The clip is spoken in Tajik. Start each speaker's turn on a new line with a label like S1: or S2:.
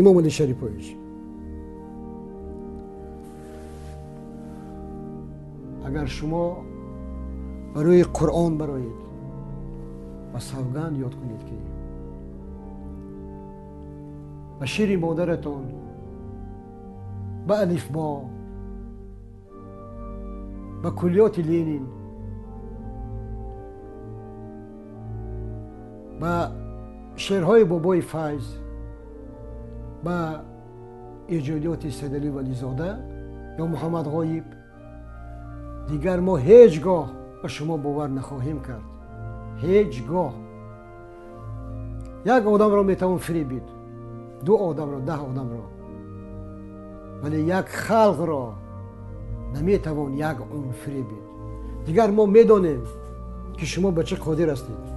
S1: Имомалӣ Шарипович, агар шумо барои Қуръон бароед ва савганд ёд кунед, ки ба шири модаратон, ба алифбо, ба куллиёти Ленин, ба шеърҳои Бобои Файз, ба эҷодиёти Сайдалӣ Вализода ё Муҳаммад Ғоиб, дигар мо ҳеҷ гоҳ ба шумо бовар нахоҳем кард. Ҳеҷ гоҳ. Як одамро метавон фиребид, ду одамро, 10 одамро, вале як халқро наметавон як умр фиребид. Дигар мо медонем, ки шумо ба чӣ қодир ҳастед.